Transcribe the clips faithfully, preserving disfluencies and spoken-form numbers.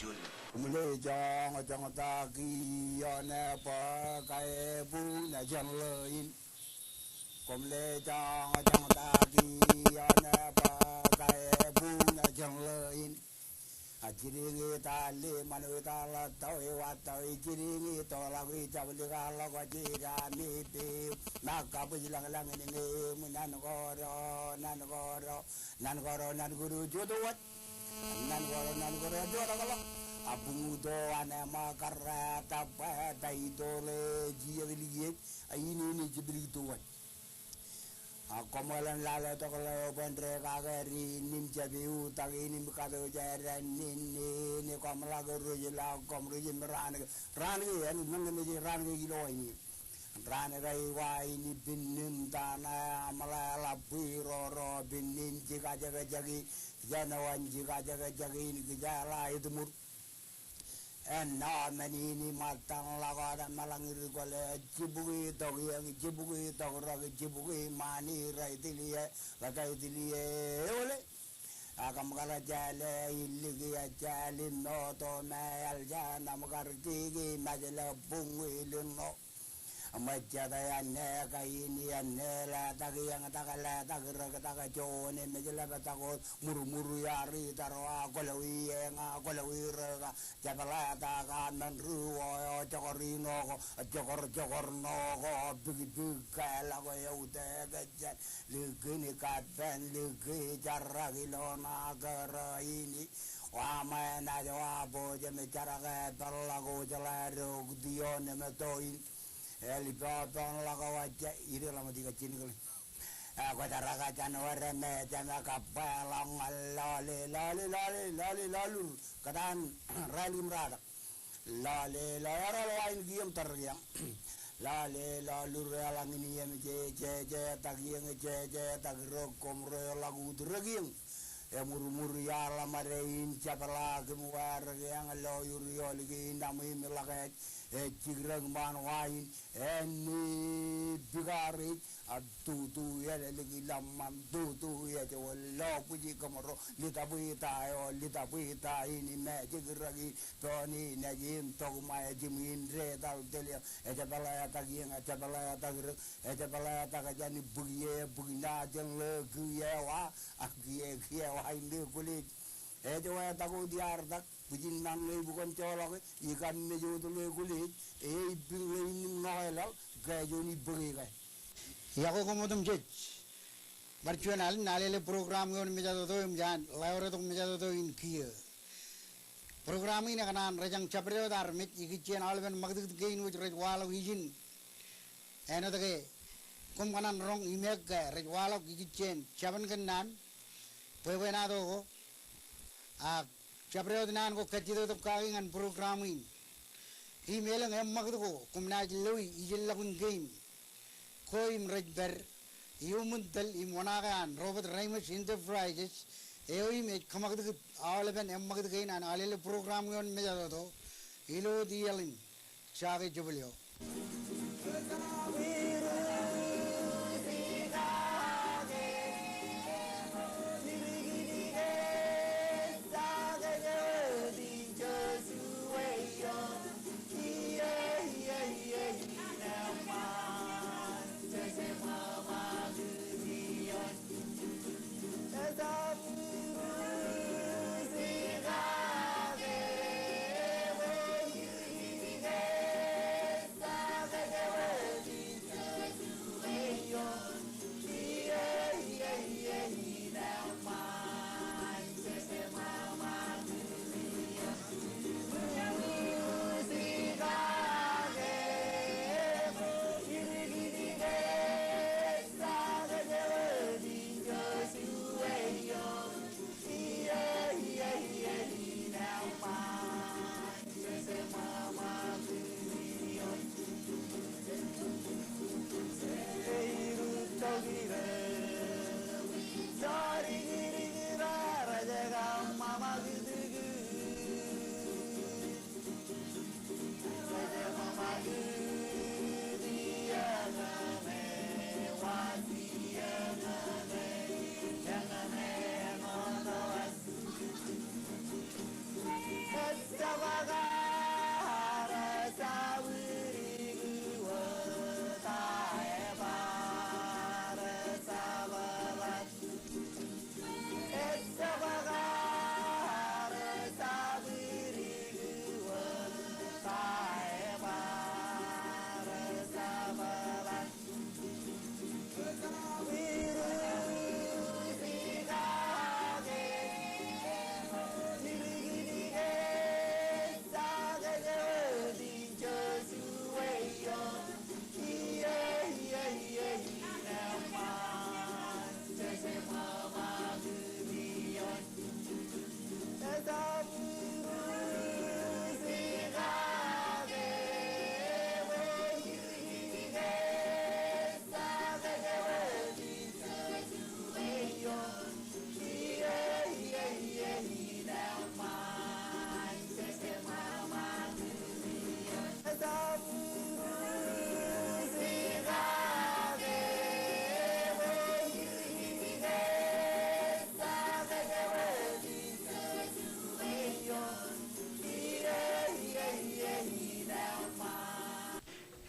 Koṃle joñjoñtak ioon bōk aebun jān ḷō in. Koṃle joñjoñtak ioon bōk aebun jān ḷō in. A jidiñ ita le ṃanwōj ta ḷattawōj wattawōj jidiñ ito ḷọk ijab likatḷọk ijeda me peyo. Ṃōk kabwij lañlañ in ñe eṃ nan koro nan koro nan koro nan koro jotwōj. Nan koro nan koro jotwōj ḷọk. A buñuto an ṃōk karrā ta bwe ta ito ḷe jijet likiej. A inene jeplik towōj. A koṃeḷan lale tok ḷeo bwe en dekake ri nim jab eutakin im katooj āindein nene koṃ ḷọk rej ḷọk koṃ rej im raan ke raan ke en men ke mej raan ke ilo aini. Raan ke iwa in ipin nim tana aṃ ḷe ḷap bwe roro pin in jikajekjek in jān wan jikajekjek in kijeḷā etmur. Āinwōt men in iṃōttan ḷọk wōt eṃṃan ḷọk ri kwōle jibukwi tok iōñ jibukwi tok rōk jibukwi ṃaan ri tiliō ḷe ta tiliō eole. Ak kōṃ kar jāle iliki ejāl in ṇo to me eḷ jān aṃ kar kiki mejle buñwil in ṇo. Ṃōjjātā āinwōt kain āinwōt letak iōñ tak letak rōk tak juon emej ḷap tak wōt murmur iar itarwa kwōlọwi eñ a kwōlọwi rōk a jepḷatak a men ri wō eo jokor ino ko jokor jokor ṇo ko bikbik ke ḷọk eo te kejjān likin kappān liki jarrak ilo ṇa kōrā in. Wa ṃōṇōṇō wa bwe jemej jarrak epeḷḷọk wōj ḷe rok ioon emeto in. Eḷap ippaṃ ḷọk wōj ij ḷōmṇak ijjab jinōkḷe. Kwōjarrak jān wōr me jemej kappāḷọk ñan lale lale lale lale lalur kōtaan rālik im ratak. Lale lale ḷọk wa in kiiō im tōre kiiō. Lale ḷọk lur eḷaññe in iiō im jeje jejetak iiō im jejetak rōk koṃ ro ḷọk ut rōk iiō. Emurmur iaḷ ṃade in jepḷaak im wāwōr kiiō ḷọk ur iolik in aṃ im ḷọk ej ej jikrōk ṃaan wa in āinwōt bikar ej Ak tutu ej ḷōmṇak tutu ej wōt lo bwiji kōmro litabwita eo litabwita in im ej jikrōk in pein ej im tok ṃae jimwin detal telio ej peḷḷātak iiō ej peḷḷātak rōk ej peḷḷātak jān bukwi eo bukwi ṇa jān ḷō kiiō wa ak kiiō kiiō wa in ḷe kwōlej ej wāwōt ak wōt iar tak bwijin ṇaṇ ḷe bukon joḷọk ikaṃ mej wōt ḷe kwōlej ej bing ḷe in im ṇoeḷaḷ ke juon ibōk ikae. Iọkwe koṃ otemjej. Bar juon alen, Alele program ioon mejatoto im jān ḷeo retok mejatoto in kiiō. Program in ekōṇaan rōjañ jabdewōt armej ikijjien aolepen ṃakūtkūt kein wōj rej waḷọk ijin. Āinwōt ke koṃ kōṇaan roñ im ekke rej waḷọk ikijjien jabōn kōnnaan bwebwenato ko. Ak jabdewōt naan ko kajjitōk kaki ñan program in. Im elōñ eṃṃakūt ko koṃ naaj loi ijellọkun kein ko im rej pād iuṃwin tōl im oṇaake an Robert Reimers Enterprises eo im ej kōṃakūtkūt aolepen eṃṃakūt kein an Alele program ioon mejatoto ilo wōt iaḷ in. Jake jebōl eo.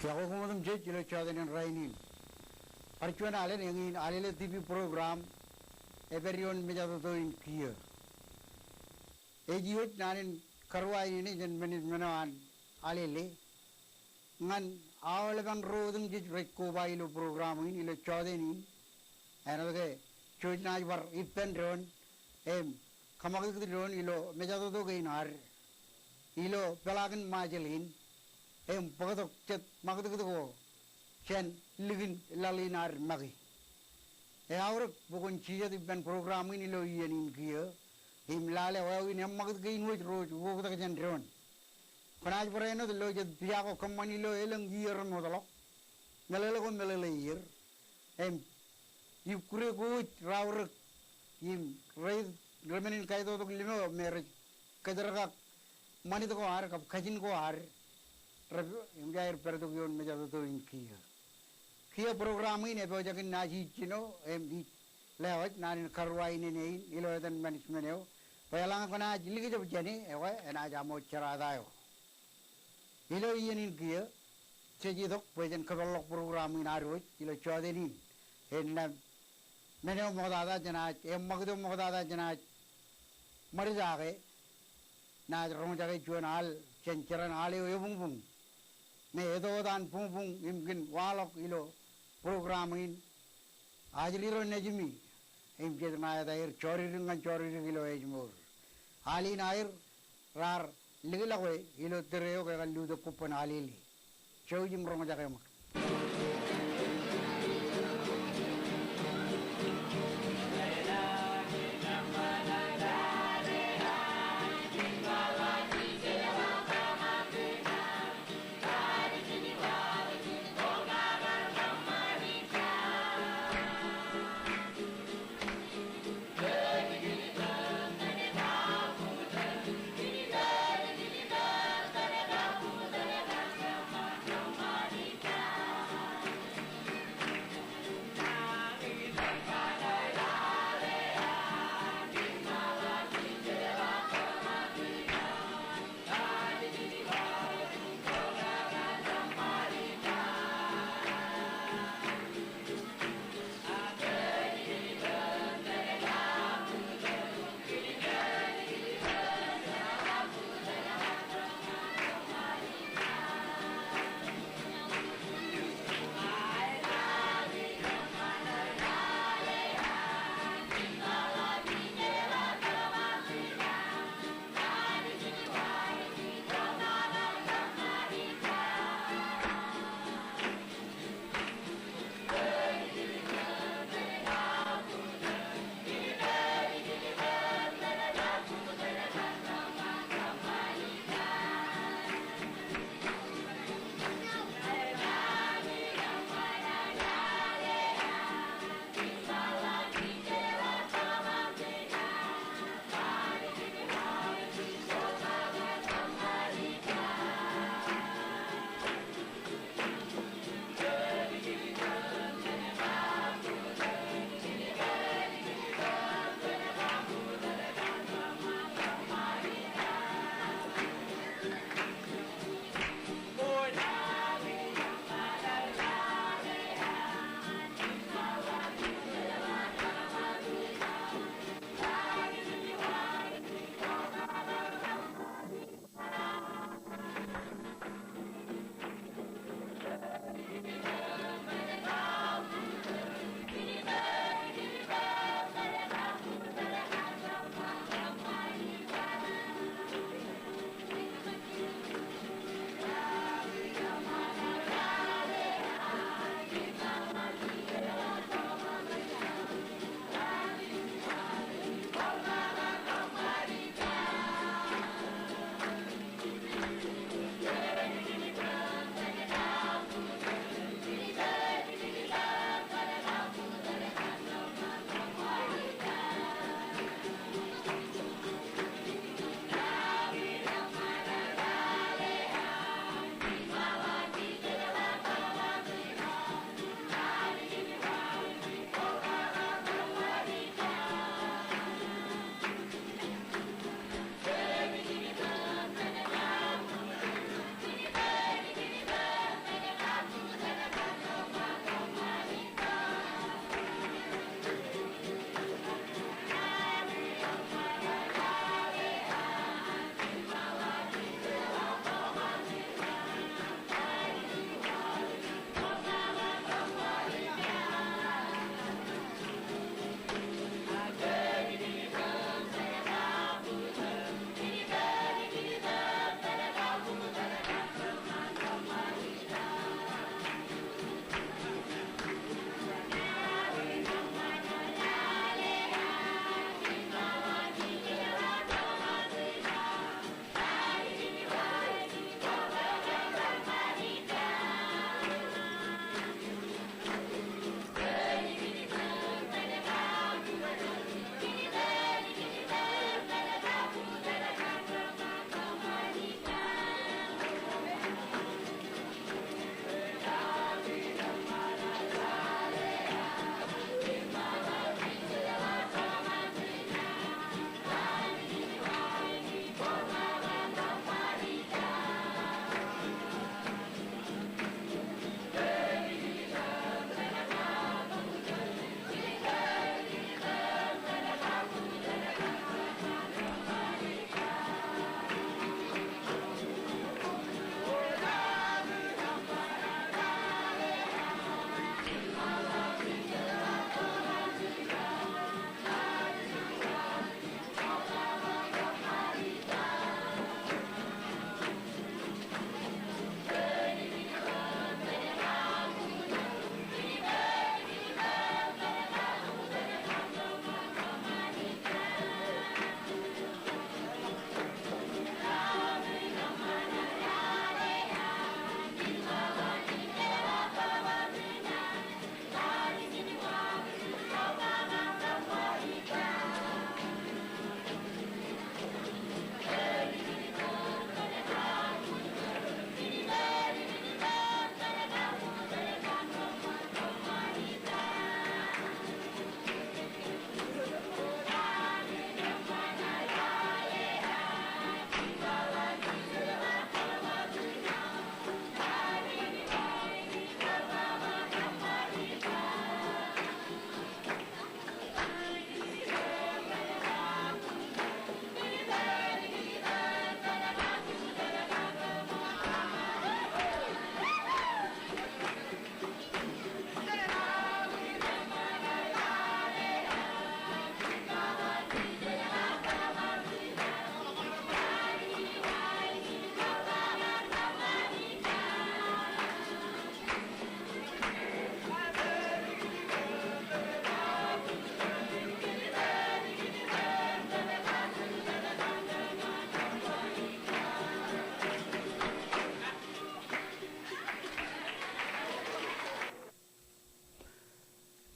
Iọkwe koṃ otemjej ilo jọteen in rainin. Bar juon alen eñin Alele TV program ej pād ioon mejatoto in kiiō. Ej iwōj naan in karuwainene jān men eo, men eo an Alele ñan aolepen ro otemjej rej koba ilo program in ilo jọteen in. Āinwōt ke jej naaj bar ippān doon im kōṃakūtkūt doon ilo mejatoto kein ad ilo peḷaakin Ṃajeḷ in im bōktok jet ṃakūtkūt ko jān likin laḷ in ad make. Eaorōk bwe kwōn jijet ippān program in ilo iien in kiiō im lale wāween eṃṃakūt kein wōj ro ej ukoktak jān doon. Kwōnaaj bar āinwōt lo jet pija ko kōṃṃan ilo elōñ iiō remootḷọk, meḷeḷe ko meḷeḷe iiō, im ikkure ko wōj raorōk im rej, remenin kaitotok lime eo me rej kōjerkak ṃanit ko ad kab kajin ko ad, rej, im aer pād tok ioon mejatoto in kiiō. Kiiō program in epojak in naaj ij jino im ij lewōj naan in karuwainene in ilo etan management eo bwe eḷaññe kwōnaaj likjab jāne ekwe enaaj aṃōj jerata eo. Ilo iien in kiiō, jej itok bwe jen kōpeḷḷọk program in ad wōj ilo jọteen in. Innām men eo ṃoktata jenaaj, eṃṃakūt eo ṃoktata jenaaj ṃōdjake, naaj roñjake juon al jān jeran al eo ebuñbuñ me etotan buñbuñ im kōn waḷọk ilo program in. Ajri ro nejimi im jej ṇa etaer jọridik ñan jọridik ilo ājmour. Al in aer raar likḷọke ilo tōre eo ke kar lutōk kobban Alele. Jouj im roñjake ṃōk.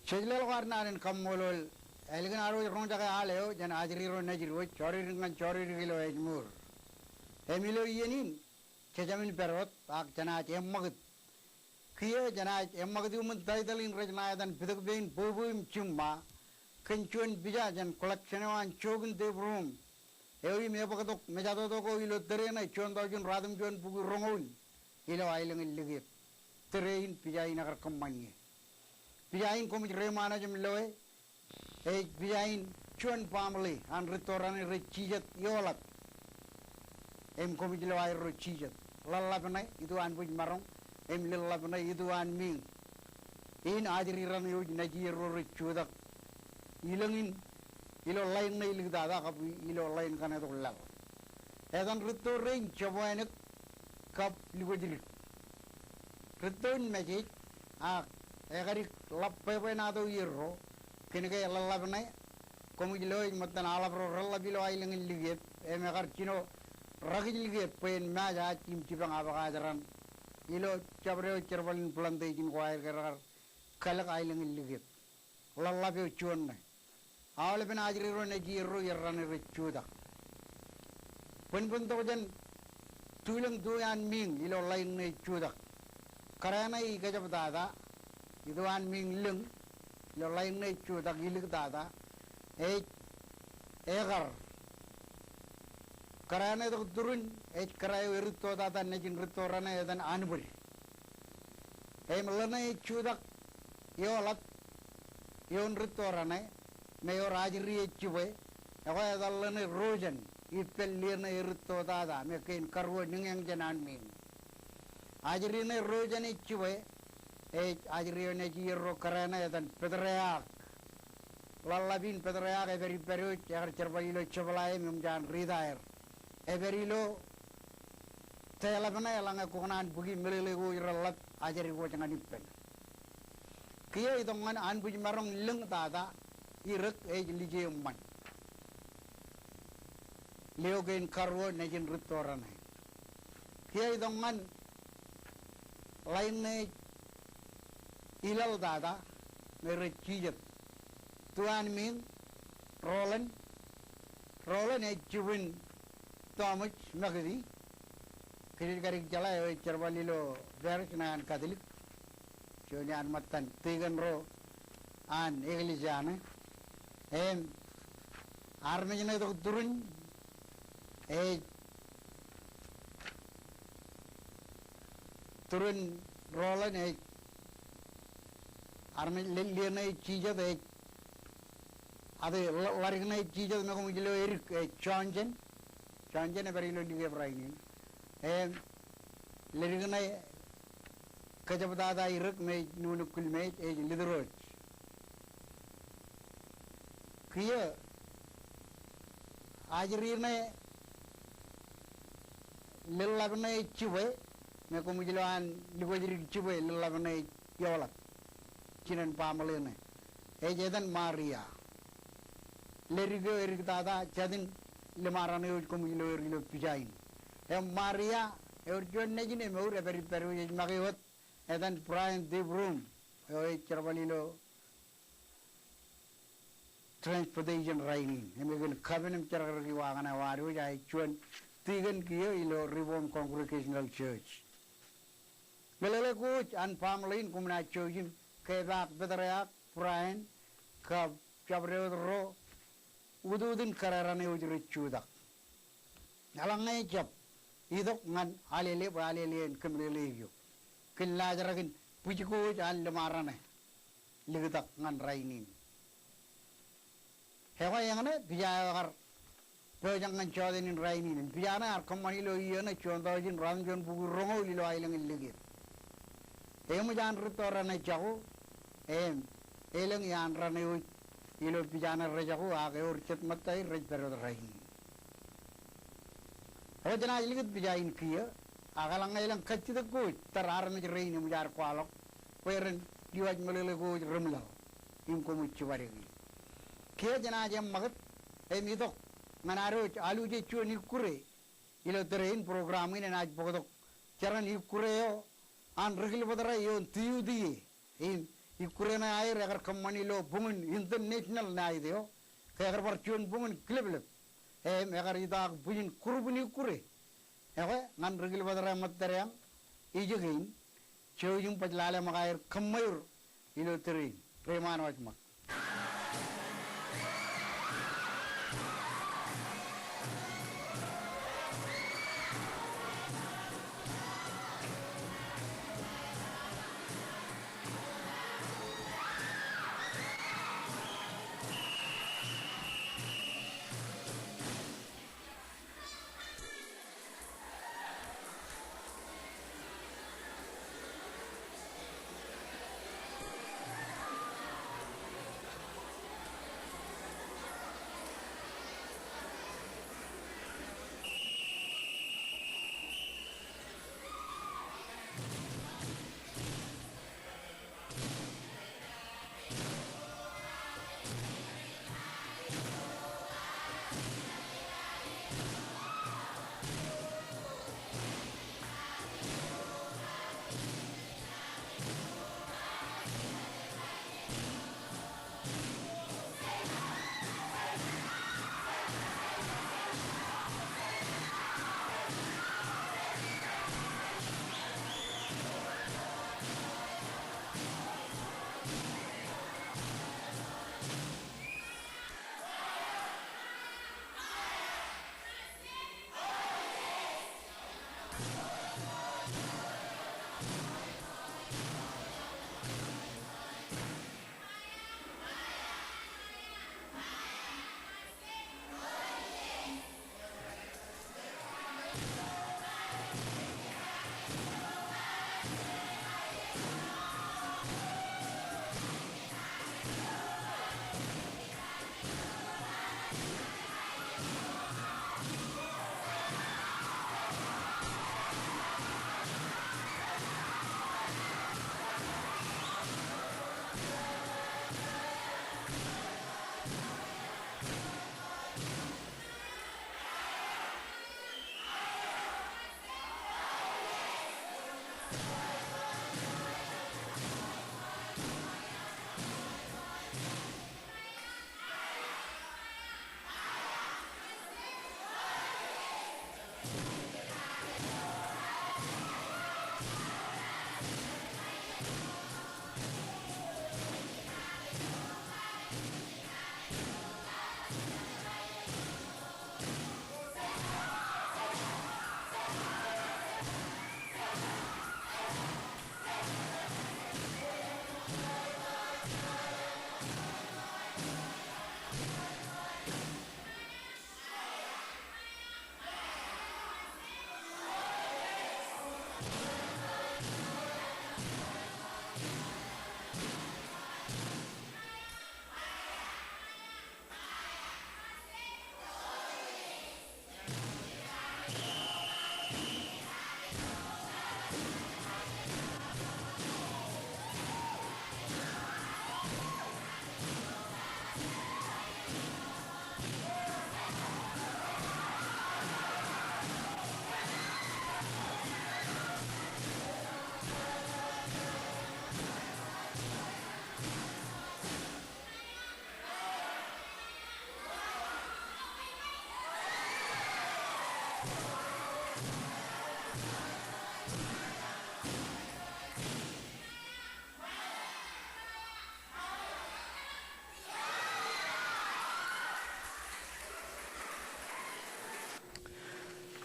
Jej leḷọk ad naan in kaṃṃoolol ālikin ad wōj roñjake al eo jān ajri ro nejid wōj, jọridik ñan jọridik ilo ājmour. Im ilo iien in, jejāmin pād wōt, ak jenaaj eṃṃakūt. Kiiō jenaaj eṃṃakūt iuṃwin title in rej ṇa etan Pitōk Pein Bōbō im Jiṃṃa, kōn juon pija jān collection eo an Jokin Tebrum, eo im ebōktok mejatoto ko ilo tōre ṇe juon taujin ruatimjuon bukwi roñoul ilo aelōñ in Likiep. Tōre in pija in ekar kōṃṃan ie. Pija in koṃij reiṃaanḷọk im loe, ej pija in juon baaṃle an rūtto raṇe rej jijet ioḷap. Im koṃij lo aerro jijet. Ḷōḷḷap ṇe, itu anbwijmaroñ, im lōḷḷap ṇe, itu anmiiñ. In ajri raṇe wōj nejierro rej jutak ilōñ in ilo ḷain ṇe iliktata kab ilo ḷain kaṇe tok laḷ. Etan rūtto rein jebwānōk kab likōjdik. Rūtto in message, ak ekadik ḷap bwebwenato ierro, kōnke ḷōḷḷap ṇe, koṃij lo ej ṃōttan aḷap ro reḷḷap ilo aelōñ in Likiep, im ekar jino rakij Likiep bwe en maaj aje im jipañ abōkaj raṇ ilo jabdewōt jerbal in plantation ko aer ke rekar kalōk aelōñ in Likiep. Ḷōḷḷap eo juon ṇe. Aolepen ajri ro nejierro iar raṇe rej jutak. Bōnbōn tok jān tulōñ tu anmiiñ ilo ḷain ṇe ej jutak. Kōrā ṇe ikajjab tata, itu anmiiñ lōñ, ilo ḷain ṇe ej jutak iliktata, ej ekar. Kōrā ṇe tok turin, ej kōrā eo erūttotata nejin rūtto raṇe etan anbōd. Im ḷōṇe ej jutak ioḷap, eoon rūtto raṇe, me ewōr ajri ej jibwe, ekwe etan ḷōṇe Rojan, ippān ḷōṇe erūttotata, me kein karuo niñeñ jān anmiiñ. Ajri ṇe Rojan ej jibwe, ej ajri eo nejierro kōrā ṇe etan Petrejak. Ḷōḷḷap in Petrejak epād ippād wōj, ekar jerbal ilo jepḷae im eṃōj an retire. Epād ilo Tōḷap ṇe eḷaññe kwō kōṇaan bōki meḷeḷe ko rej ḷap ajri ko ñan ippān. Kiiō itok ñan anbwijmaroñ lōñ tata, irōk ej Lije Ṃan. Leo kein karuo nejin rūtto raṇe. Kiiō itok ñan ḷain ṇe ej ilaḷ tata, me rej jijet. Tu anmiiñ, Roland, Roland ej jibwin Thomas McAtee. Kōj kadik jeḷā eo ej jerbal ilo parish ṇe an Katolik. Juon iaan ṃōttan tikōn ro an eklejia ṇe. Im armej ṇe tok turin ej turin Roland ej armej ḷe-, ḷe ṇe ej jijet ej ate ḷa-, ḷadik ṇe ej jijet me koṃij lo edik ej Johnson. Johnson epād ilo Likiep rainin. Im ledik ṇe kōjeptata irōk me ej nuknuk kūlmej ej Litroj. Kiiō ajri ṇe lōḷḷap ṇe ej jibwe, me koṃij lo an likōjdik jibwe lōḷḷap ṇe ej ioḷap. Jinen baaṃle ṇe. Ej etan Maria. Ledik eo edik tata jān ḷōṃaraṇe eo ej koṃij lo er ilo pija in. Im Maria, ewōr juon nejin emour epād ippād wōj ej make wōt, etan Brian Dibrum, eo ej jerbal ilo transportation rainin. Im ekōn kapen im jerkakrak ioon awa eo ad wōj, a ej juon tikōn kiiō ilo Reformed Congregational Church. Meḷeḷe ko wōj an baaṃle in, koṃ naaj jouj im kepaak Petrejak, Brian, kab jabdewōt ro, utut in kōrā raṇe wōj rej jutak. Eḷaññe ejab, itok ñan Alele, bwe Alele en kōmeḷeḷe eok. Kōn laajrak in bwij ko wōj an ḷōṃaraṇe liktak ñan rainin. Ekwe eñṇe, pija eo ekar pojak ñan jọteen in rainin. Im pija ṇe ear kōṃṃan ilo iiō ṇe juon taujin ruatimjuon bukwi roñoul ilo aelōñ in Likiep. Eṃōj an rūtto raṇe jako, im elōñ iaan raṇe wōj ilo pija ṇe rejako, ak ewōr jet ṃōttaer rej pād wōt rainin. Ekwe jenaaj likūt pija in kiiō, ak eḷaññe elōñ kajjitōk ko wōj, tar armej rein eṃōj ad kwaḷọk, bwe ren diwōj meḷeḷe ko wōj reṃlaḷ, im koṃij jibadeki. Kiiō jenaaj eṃṃakūt, im itok ñan ad wōj aluje juon ikkure, ilo tōre in program in enaaj bōktok jeran ikkure eo an ri kilbōtōra ioon tiutie. Im ikkure ṇe aer ekar kōṃṃan ilo buñin international night eo, ke ekar bar juon buñin kileplep. Im ekar itaak bwijin group in ikkure. Ekwe, ñan ri-Kilbōtōr eo ṃōttad eañ, ijekein, jouj im baj lale ṃōk aer kōṃṃour ilo tōre in. Reiṃaan wōj ṃōk.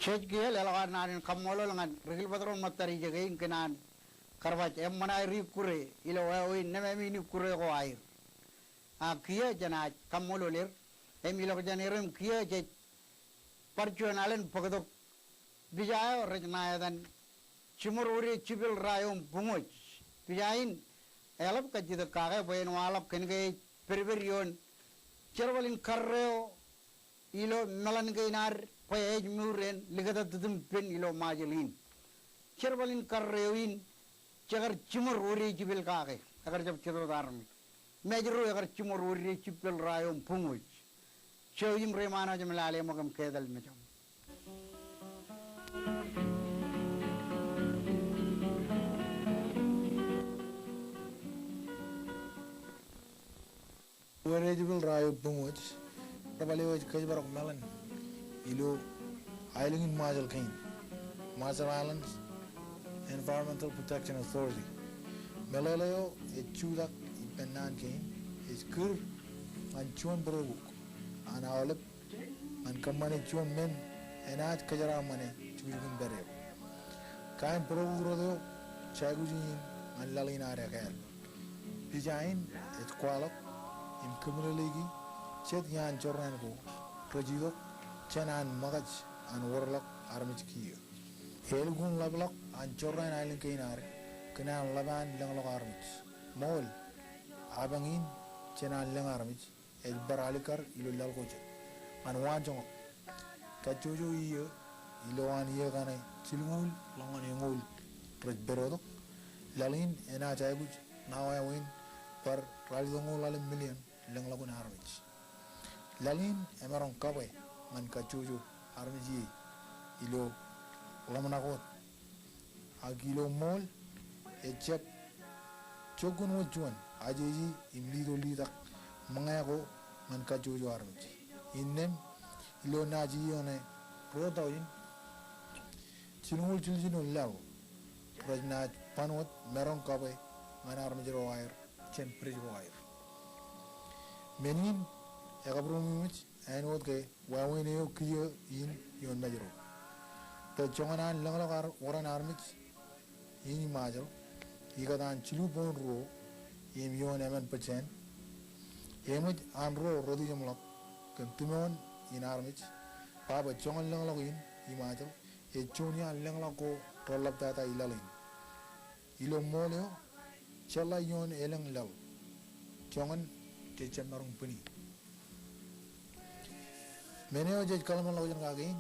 Jej kiiō leḷọk ad naan in kaṃṃoolol ñan ri-Kilbōtōr eo ṃōttad ijekein kōn an kar baj eṃṃan aer ikkure ilo wāween nemāmein ikkure ko aer. Ak kiiō jenaaj kaṃṃoolol er im ilọk jān er im kiiō jej bar juon alen bōktok pija eo rej ṇa etan Jiṃor Wōde Jipel Raeo im Buñwōj. Pija in eḷap kajjitōk kake bwe en waḷọk kōn ke ej pedped ioon jerbal in karreo ilo meḷan kein ad bwe ej mour en likūt tok titim pen ilo Ṃajeḷ in. Jerbal in karreo in jekar Jiṃor Wōde Jipel kake, ekar jab jet wōt armej. Mājro ekar Jiṃor Wōde Jipel Raeo im Buñwōj. Jouj im reiṃaan wōj im lale ṃōk im ketal mejaṃ. Wōt ej pād ilo eo buñwōj, rej bōk eo ej kōjparok meḷan ilo aelōñ in Ṃajeḷ kein, Marshall Islands Environmental Protection Authority. Meḷeḷe eo ej jutak ippān naan kein ej kūr ñan juon bōrokuk an aolep ñan kōṃṃane juon men enaaj kōjeraaṃṃane jukjukin pād eo. Kain bōrokuk rot eo jej aikuj in ñan laḷ in ad ekāāl. Pija in ej kwaḷọk im kōmeḷeḷeiki jet iaan jorrāān ko rej itok jān an ṃōkaj an wōrḷọk armej kiiō. Elukkuun ḷapḷọk an jorrāān aelōñ kein ad kōn an ḷap an lōñḷọk armej. Ṃool, apañ in jān an lōñ armej ej bar alikkar ilo laḷ ko jet. Ñan waanjoñak, kajjojo iiō, ilowaan iiō kaṇe jilñuul ḷọk ñan eñoul rej pād tok, laḷ in enaaj aikuj ṇa wāween bar ralitōñoul ḷalem million lōñḷọkin armej. Laḷ in emaroñ kabwe ñan kajjojo armej ie ilo ḷōmṇak wōt. Ak ilo ṃool, ejjab jokkun wōt juon ajeje im lito litak ṃōñā ko ñan kajjojo armej. Innām, ilo naaj iiō ṇe ruo taujin jilñuul jiljino laḷ rej naaj ban wōt maroñ kabwe ñan armej ro aer jān bwidej ko aer. Men in ekabūroṃōj āinwōt ke wāween eo kiiō in ioon Mājro. Bwe joñan an lōñḷọk ar-, wōran armej in Ṃajeḷ, ikōtaan jilu point ruo im ioon emān percent, eṃōj an ro rot ijeṃḷọk kōn timoon in armej, ba bwe joñan lōñḷọk in Ṃajeḷ ej juon iaan lōñḷọk ko reḷaptata i laḷ in. Ilo ṃool eo, jeḷā ioon elōñ laḷ, joñan jejjab maroñ bwini. Men eo jej kōḷmānḷọkjeṇ kake in,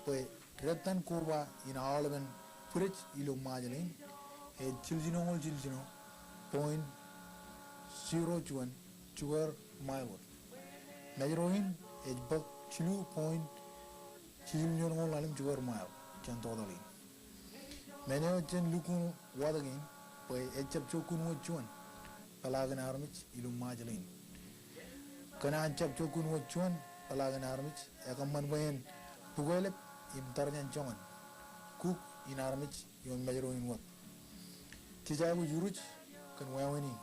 bwe dettan koba in aolepen bwidej ilo Ṃajeḷ in, ej jiljinoñoul jiljino point zero juon square mile wōt. Mājro in ej bōk jilu point jiljilimjuonñoul ḷalem square mile jān total in. Men eo jen lukkuun watōk in, bwe ejjab jokkun wōt juon peḷaakin armej ilo Ṃajeḷ in. Kōn an jab jokkun wōt juon peḷaakin armej, ekōṃṃan bwe en bukwelep im tarjan joñan kuk in armej ioon Mājro in wōt. Jej aikuj iruj kōn wāween in,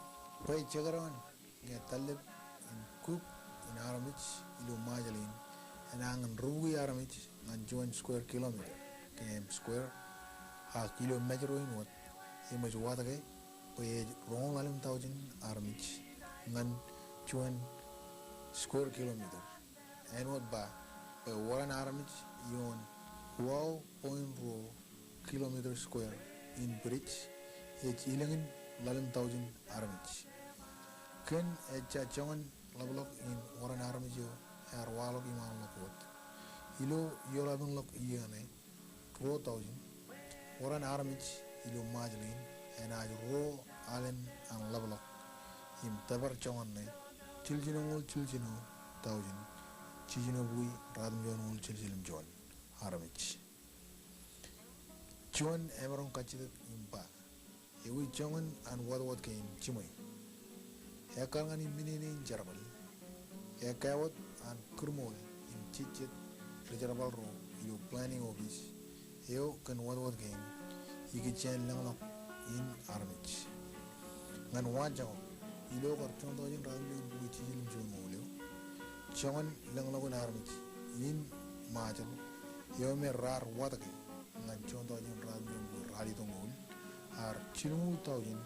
bwe jekdọọn ñe tallep in kuk in armej ilo Ṃajeḷ in enañin rubukwi armej ñan juon square kilometer, ke im square, ak ilo Mājro in wōt eṃōj watōke bwe ej roñoul ḷalem taujin armej ñan juon square kilometer. Āinwōt ba bwe wōran armej ioon uwau point ruo kilometer square in bwidej ej ilōñin ḷalem taujin armej. Kōn ejja joñan ḷapḷọk in wōran armej eo ear waḷọk iṃaanḷọk wōt. Ilo ioḷapenḷọk iiō ṇe ruo taujin, wōran armej ilo Ṃajeḷ in enaaj ruo alen an ḷapḷọk im tōpar joñan ṇe jiljinoñoul jiljino taujin jijino bukwi ratimjuonñoul jiljilimjuon armej. Juon emaroñ kajjitōk im ba, ewi joñan an wōtwōt kein jiṃwe? Ekkar ñan iminene in jerbal, ekkā wōt an kūrṃool im jejjet ri-jerbal ro ilo planning office eo kōn wōtwōt kein ikijjien lōñḷọk in armej. Ñan waanjoñak, ilo kar juon taujin ratimjuon bukwi jiljilimjuonñoul eo, joñan lōñḷọk in armej in Ṃajeḷ eo me raar watōke ñan juon taujin ratimjuon bukwi ralitōñoul, ear jilñuul taujin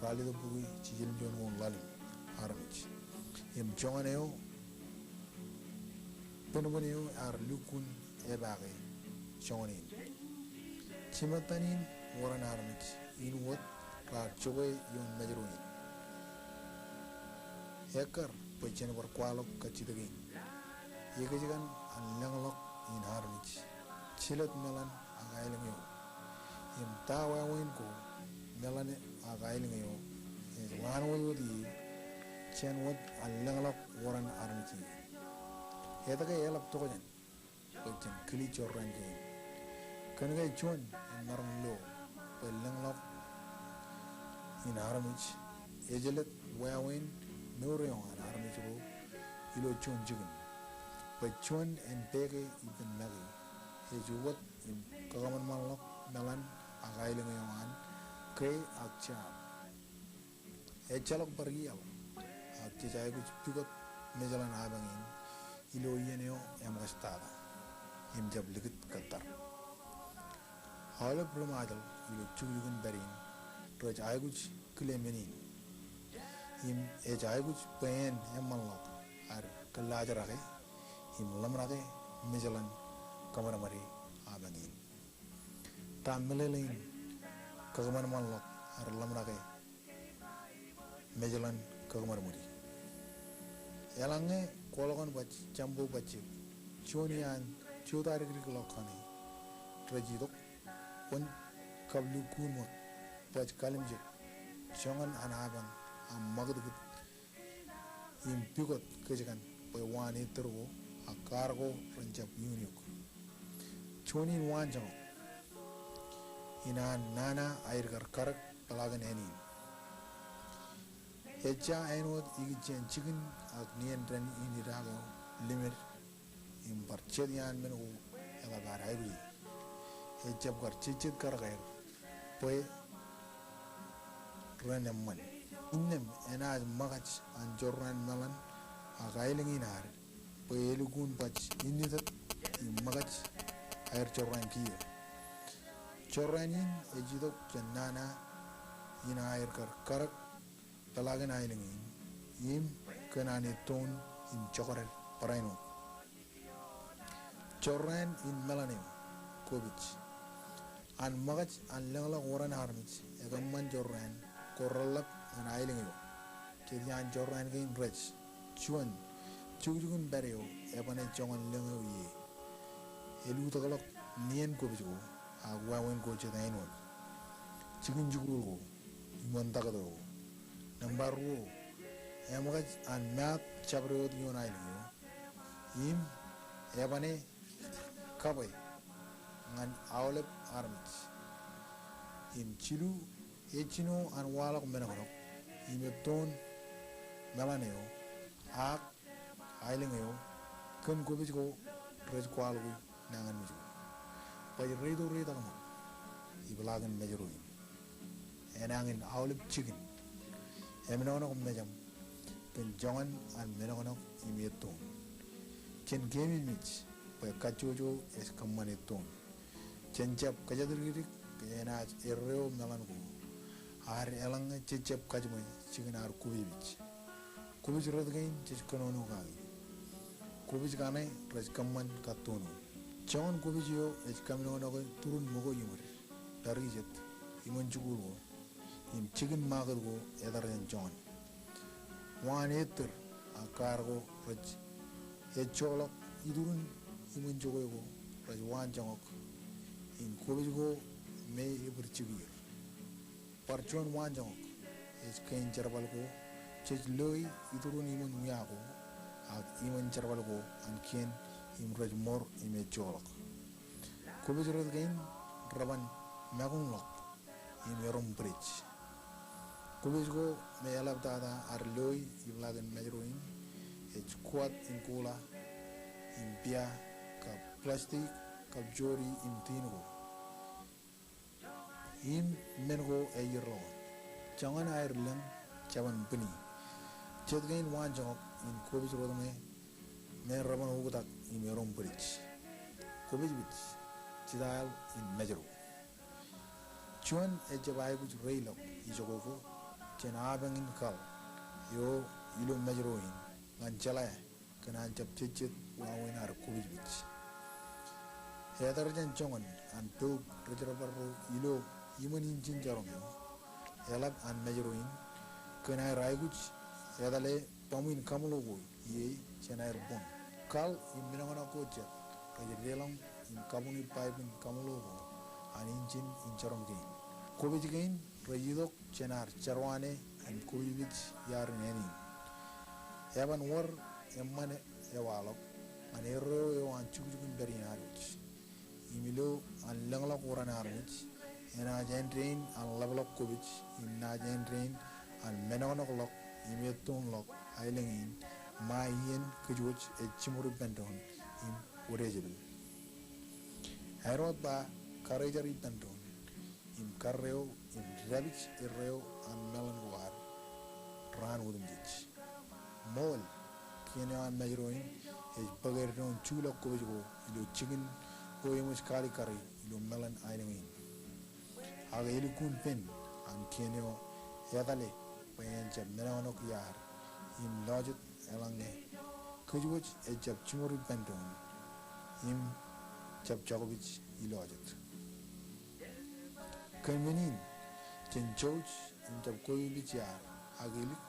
ralitōk bukwi jiljilimjuonñoul ḷalem armej. Im joñan eo, bōnbōn eo ear lukkuun epaake joñan in. Jimettan in wōran armej in wōt raar jokwe ioon Mājro in. Ekkar bwe jen bar kwaḷọk kajjitōk in. Ekōjkan an lōñḷọk in armej, jilet meḷan ak aelōñ eo? Im ta wāween ko meḷan ak aelōñ eo ej ḷaan wōtwōt ie jān wōt an lōñḷọk wōran armej ie? Etke eḷap tokjān bwe jen kile jorrāān kein? Kōnke juon en maroñ lo bwe lōñḷọk in armej ej jelōt wāween mour eo an armej ro ilo juon jikin. Bwe juon en peke ippān make ej ukōt im kakōṃanṃanḷọk meḷan ak aelōñ eo an ke ak jab. Ejjeḷọk bar iaḷ, ak jej aikuj pukot mejeḷan apañ in ilo iien eo eṃōkajtata im jab likūt kōttar. Aolep ri-Ṃajeḷ ilo jukjuk in pād in rej aikuj kile men in im ej aikuj bwe en eṃṃanḷọk ad kōllaajrake im ḷōmṇake mejeḷan kōṃadṃōde apañ in. Ta meḷeḷein kakōṃanṃanḷọk ad ḷōmṇake mejeḷan kakōṃadṃōde? Eḷaññe kwaḷọk in baj Jambo Bajjek, juon iaan jota dikdik ḷọk kaṇe rej itok, kwōn kab lukkuun ṃōk baj kalimjek joñan an apañ aṃ ṃakūtkūt im pukot kōjkan bwe waan ettōr ko ak kaar ko ren jab iuun eok. Juon in waanjoñak in an nana aer kar karōk peḷaakin āne in. Ejja āinwōt ikijjien jikin ak nien dān in idaak eo limed im bar jet iaan men ko eḷap ad aikuji. Ejjab kar jejjet karōk aer bwe ren eṃṃan. Innām enaaj ṃōkaj an jorrāān meḷan ak aelōñ in ad bwe elukkuun baj innitōt im ṃōkaj aer jorrāān kiiō. Jorrāān in ej itok jān nana in aer kar karōk peḷaakin aelōñ in im kōn an ettoon im jokded barāinwōt. Jorrāān in meḷan eo, kopij. An ṃōkaj an lōñḷọk oran armej ekōṃṃan jorrāān ko reḷḷap ñan aelōñ eo. Jet iaan jorrāān kein rej. Juon, jukjuk in pād eo eban joñan lōñ eo ie. Elutōkḷọk nien kopij ko ak wāween ko jet āinwōt. Jikin jikuuḷ ko iṃōn taktō ko. Nōṃba ruo, eṃōkaj an maat jabdewōt ioon aelōñ eo im ebane kabwe ñan aolep armej. Im jilu, ejjino an waḷọk menọknọk im ettoon meḷan eo ak aelōñ eo kōn kopij ko rej kwaḷọki nañinmej ko. Baj reitok reitak ṃōk ipeḷaakin Mājro in. Enañin aolep jikin emenọknọk mejaṃ kōn joñan an menọknọk im ettoon. Jen keememej bwe kajjojo ej kōṃṃan ettoon. Jen jab kōjatdikdik ke enaaj erreo meḷan ko ad eḷaññe jejjab kajiṃwe jikin ad kopejpej. Kopij rot kein jej kōnono kaki. Kopij kaṇe rej kōṃṃan kattono. Joñan kopij eo ej kaminoknoke turun ṃōko iṃōd, pād ijet, iṃōn jikuuḷ ko im jikin makūt ko etar jān joñan. Waan ettōr ak kaar ko rej ejjoḷọk iturun iṃōn jokwe ko rej waanjoñak in kopij ko me ebōd jikier. Bar juon waanjoñak ej kein jerbal ko jej loi iturun iṃōn wia ko ak iṃōn jerbal ko an kien im rej ṃor im ejjoḷọk. Kopij rot kein reban makuñḷọk im erom bwidej. Kopij ko me eḷaptata ad loi ipeḷaakin Mājro in ej kuwat in kuḷa im pia kab plastik kab jodi im tin ko. Im men ko ej er ḷọk. Joñan aer lōñ, jeban bwini. Jet kein waanjoñak in kopij rot ñe me reban oktak im erom bwidej. Kopejpej, jitael in Mājro. Juon ejjab aikuj reiḷọk ijoko ko jān apañ in kaḷ eo ilo Mājro in ñan jeḷā kōn an jab jejjet wāween ad kopejpej. Etar jān joñan an poub rej jerbal ro ilo iṃōn injin jarom eo eḷap an Mājro in kōn aer aikuj etale bōṃwin kaṃḷo ko ie jān aer boñ. Kaḷ im menọknọk ko jet rej deḷọñ im kabuñi paipin kaṃḷo ko an injin in jarom kein. Kopej kein rej itok jān ad jerwaane im kopejpej iarin āne in. Eban wōr eṃṃan ewaḷọk ñan erreo eo an jukjuk in pād in ad wōj. Im ilo an lōñḷọk oran armej, enaaj āindein an ḷapḷọk kopej im naaj āindein an menọknọk ḷọk im ettoon ḷọk aelōñ in, ṃae iien kōjwōj ej jiṃor ippān doon im wōt ejepel. Āinwōt ba, karejar ippān doon im karreo im dāpij erreo an meḷan ko ad raan otemjej. Ṃool, kien eo an Mājro in ej bōk eddoin juḷọk kobōj ko ilo jikin ko eṃōj kalikkari ilo meḷan aelōñ in. Ak elukkuun pen an kien eo etale bwe en jab meḷọkḷọk iaad im lọjet eḷaññe kōjwōj ejjab jiṃor ippān doon im jab jokpej ilọjet. Kōn men in, jen jouj im jab koipij iaad ak elik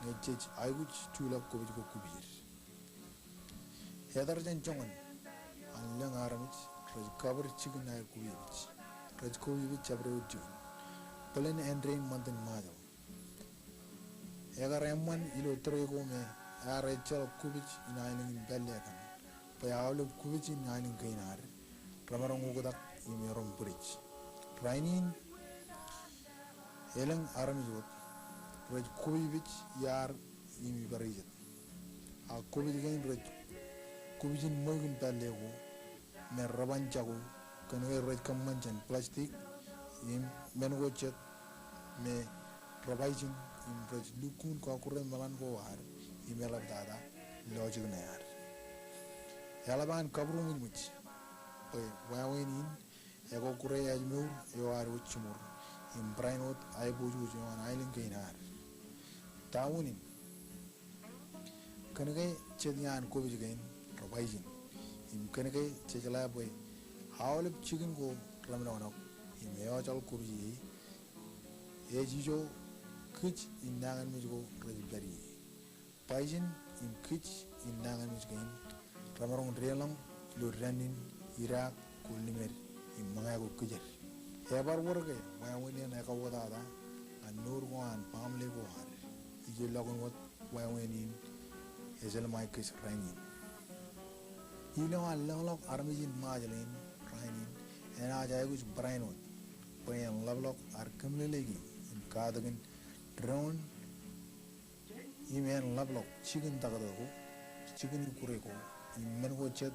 ñe jej aikuj juḷọk kobōj ko kubijed. Etar jān joñan an lōñ armej rej kabwid jikin aer koipij. Rej koipij jabdewōt jikin. Bōlen āindein ṃantin Ṃajeḷ. Ekar eṃṃan ilo tōre ko me ear ejjeḷọk kubij in aelōñ in pālle kaṇ, bwe aolep kubij in aelōñ kein ad remaroñ oktak im erom bwidej. Rainin, elōñ armej wōt rej koipij iaad im ibar ijet. Ak kobōj kein rej kobōj in ṃweiuk in pālle ko me reban jako, kōn ke rej kōṃṃan jān plastic im men ko jet me rebaijin im rej lukkuun kọkkure meḷan ko ad im eḷaptata lọjik ṇe ad. Eḷap an kabūroṃōjṃōj bwe wāween in ekọkkure ājmour eo ad wōj jiṃor im barāinwōt aiboojoj eo an aelōñ kein ad. Ta unin? Kōn ke jet iaan kobōj kein rebaijin im kōn ke jejeḷā bwe aolep jikin ko remeḷọkḷọk im eojaḷ kobōj ie, ej ijo kij in nañinmej ko rej pād ie. Baijin im kij in nañinmej kein remaroñ deḷọñ ilo dān in idaak ko limed im ṃōñā ko kijer. Ebar wōr ke wāween in ekabwatata ñan mour ko an baaṃle ko ad ijellọkin wōt wāween in ejjeḷọk kōj rainin. Ilo an lōñḷọk armej in Ṃajeḷ in rainin, enaaj aikuj barāinwōt bwe en ḷapḷọk ad kōmeḷeḷeiki im katakin doon im en ḷapḷọk jikin taktō ko, jikin ikkure ko im men ko jet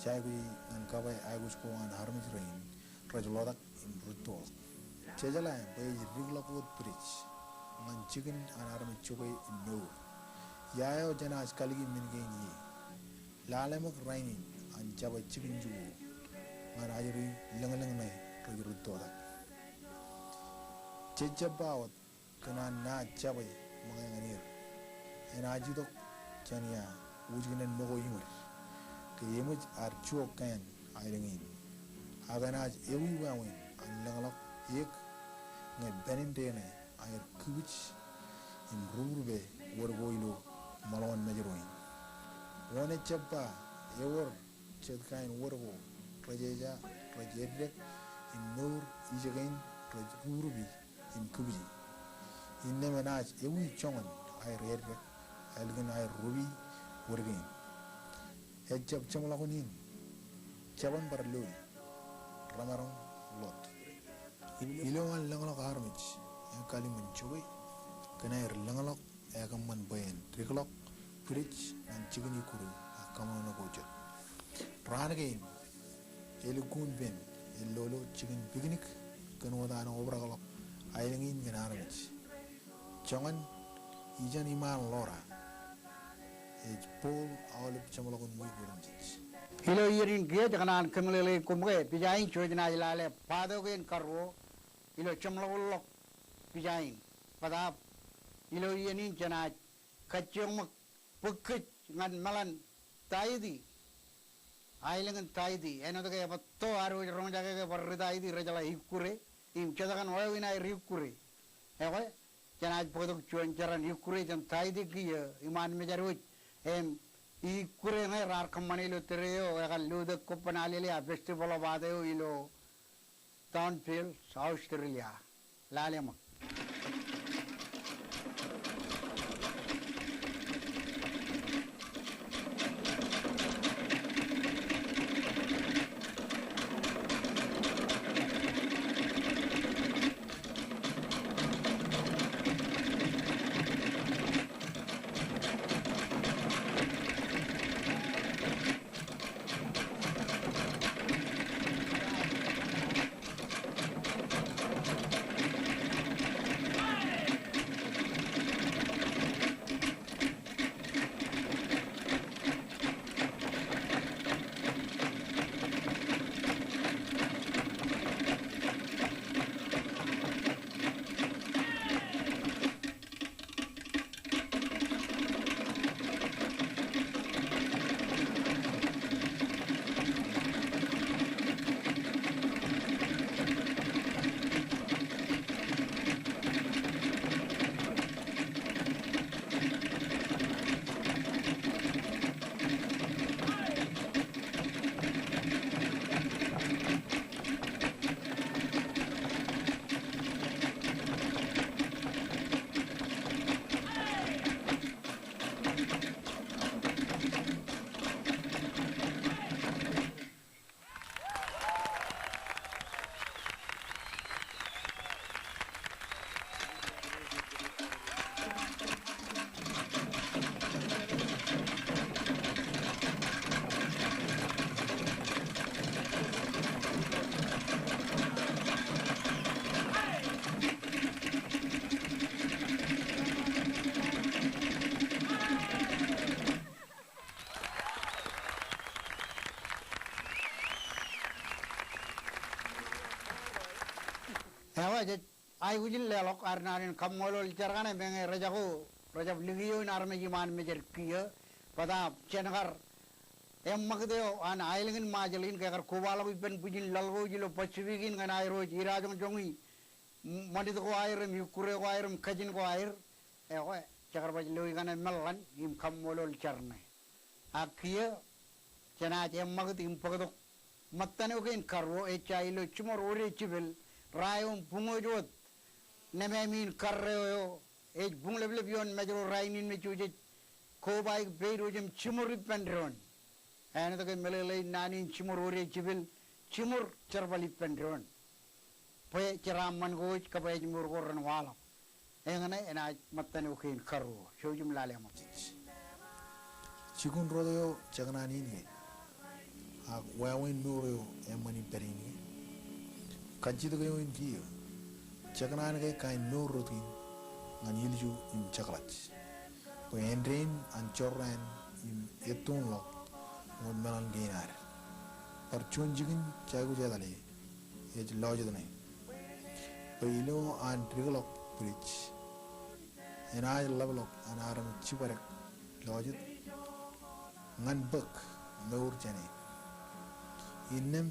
jej aikuji ñan kabwe aikuj ko an armej rein rej ḷotak im rūttoḷọk. Jejeḷā bwe ej dikḷọk wōt bwidej ñan jikin an armej jokwe im mour. Ia eo jenaaj kalōki men kein ie? Lale ṃōk rainin an jabwe jikin jikuuḷ ñan ajri lōñlōñ ṇe rej rūttotak. Jej jab ba wōt kōn an naaj jabwe ṃōñā ñan er. Enaaj itok jān ia wōjkinen ṃōko iṃōd ke eṃōj ad juok kāān aelōñ in. Ak enaaj ewi wāween an lōñḷọk eō ñe pān in deñe aer kipij im ruburpe wōd ko ilo ṃōḷoin Mājro in. Wōn ejjab ba ewōr jet kain wōd ko rejeja rej eddek im mour ijekein rej ruburpi im kipiji. Innām enaaj ewi joñan aer eddek ālikin aer rupi wōd kein. Ejjab jeṃḷọkin in, jabōn bar loi, remaroñ ḷot. Ilo an lōñḷọk armej, ekaliṃwin jokwe kōn aer lōñḷọk ekōṃṃan bwe en dikḷọk bwidej ñan jikin ikkure ak kōṃṃan ko jet. Raan kein, elukkuun pen ellolo jikin picnic kōn wōt an obrakḷọk aelōñ in kōn armej. Joñan ijeṇ iṃaan ḷoor ej bowl aolep jeṃḷọkin wiik otemjej. Ilo iien in kiiō, kōṇaan kōmeḷeḷeik koṃ ke pija in jej naaj lale bōktok in karuo ilo jeṃḷọkin ḷọk pija in. Bōtaab ilo iien in jenaaj kajjioñ ṃōk bōk kōj ñan meḷan Taiti. Aelōñ in Taiti, āinwōt ke ebōtto ad wōj roñjake ke bar ri Taiti rejeḷā ikkure im jet kaṇ wāween aer ikkure. Ekwe, jenaaj bōktok juon jeran ikkure jān Taiti kiiō iṃaan mejad wōj. Im ikkure ṇe raar kōṃṃane ilo tōre eo ekar lutōk kobban alele aō Festival of Art eo ilo Downfields, Australia. Lale ṃōk. Ewa, jej aikuj in leḷọk ad naan in kaṃṃoolol jar kaṇe, meñe rejako, rejab likio in armej iṃaan mejed kiiō, bōtaab jen kar eṃṃakūt eo an aelōñ in Ṃajeḷ in ke ekar kobaḷọk ippān bwijin laḷ ko ilo Pacific in ñan aer wōj idajoñjoñi ṃanit ko aer im ikkure ko aer im kajin ko aer. Ekwe, jekar baj loi kaṇe meḷan im kaṃṃoolol jar ṇe. Ak kiiō jenaaj eṃṃakūt im bōktok ṃōttan eo kein karuo, ejja ilo jiṃor Wōde Jipel, ra eo im buñwōj wōt nemāmi in karreo eo ej buñleplep ioon Mājro rainin me jej kobaik peido jim jiṃor ippān doon. Āinwōt ke meḷeḷein naan in jiṃor Wōde Jipel, jiṃor jerbal ippān doon. Bwe jeraaṃṃan ko wōj kab ājmour ko ren waḷọk. Eñṇe enaaj ṃōttan eo kein karuo. Jouj im lale ṃōk. Jikun rot eo jekōṇaan in ke, ak wāween mour eo eṃṃan in pād in ke, kajjitōk eo in kiiō, jekōṇaan ke kain mour rot in ñan ilju im jekḷaj. Bwe āindein an jorrāān im ettoonḷọk wōt meḷan kein ad. Bar juon jikin jaikuj etale ej lọjet ṇe. Bwe ilo an dikḷọk bwidej, enaaj ḷapḷọk an armej jibadek lọjet ñan bōk mour jāne. Innām